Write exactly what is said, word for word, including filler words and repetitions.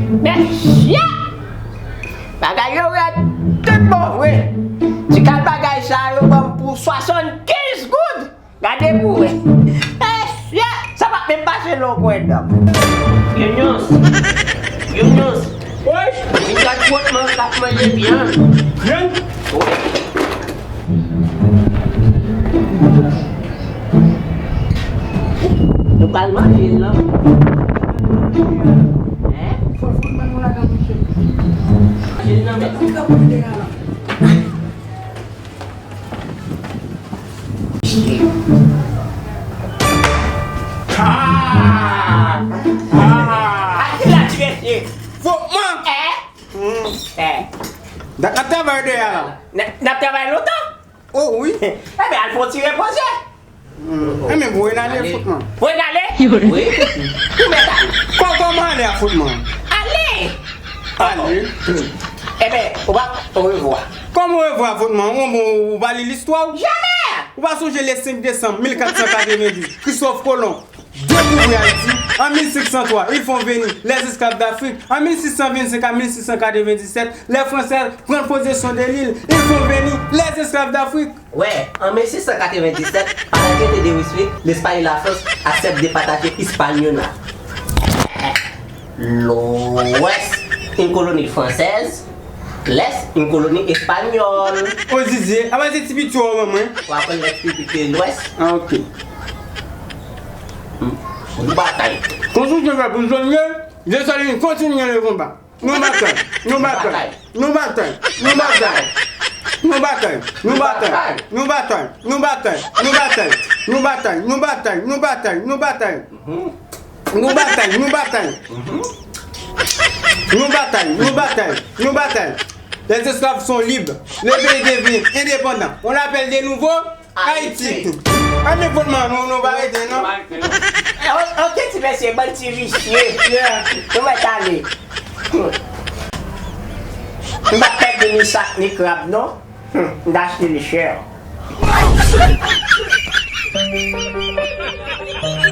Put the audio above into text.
Mesye! Bagay yo rèd tout bon vre. Ti kal bagay sa yo ban m pou swasannkenz goud. Gade pou w wè. Mesye! Sa p ap menm pase lè w kwè dan m. Yonyons! Yonyons! Wi! Vin gad fwotman k ap manje byen. Byen? Wi. Nou pral manje l non. Hein? Manje l non, men. Ah! Ah! Ati la ti mesye. Fwotman! Eh? Hmm. Eh. Dat n ap travay deyè a la. N, n ap travay lontan? Oh wi. Enben, al fè yon ti repoze. Hmm. Enben, voye n ale fwotman. Voye n ale? Wi. Ou mèt ale. Kò, kòman ale a fwotman? Ale! Ale. Enben, ou pa orevwa. Kòman orevwa fwotman? Ou, ou, ou pa li listwa ou? Jamè! Ou pa sonje le senk desanm mil kat san katrevendiz, Christophe Colomb dekouvri Ayiti. An mil senk san twa, ils font venir les esclaves d'Afrique. An mil sis san vennsenk a mil sis san katrevendisèt, les Français prennent possession de l'île. Ils font venir les esclaves d'Afrique. Wè, an mil sis san katrevendisèt, pa la trete de Ryswick, Lespay e Lafrans aksèp de pataje Ispanyola. Lwès, une colonie française, l'Est, une colonie espagnole. O Zizye, apa se ti piti w an mwen? Ou aprann lès piti ke lwès? Ah, ok. Hmm. Batay. Konstriksyon fè pou jwenn yo, Desalin kontinye le konba. Nou batay, nou batay, nou batay, nou batay. Nou batay, nou batay, nou batay, nou batay, nou batay, nou batay, nou batay, nou batay, nou batay. Mhm. Nou batay, nou batay. Mhm. Nou batay, nou batay, nou batay. Les esclaves sont libres. Le pays devient indépendant. On l'appelle de nouveau Ayiti. Ayiti. Ann fwotman, nou, nou pa rete, non? Nou pa rete, non. Eh, o-, ok, ti mesye, bann ti visye. Yeah. Nou mèt ale. M pa pèdi ni sak, ni krab, non. Hmm, m ta achte li chè.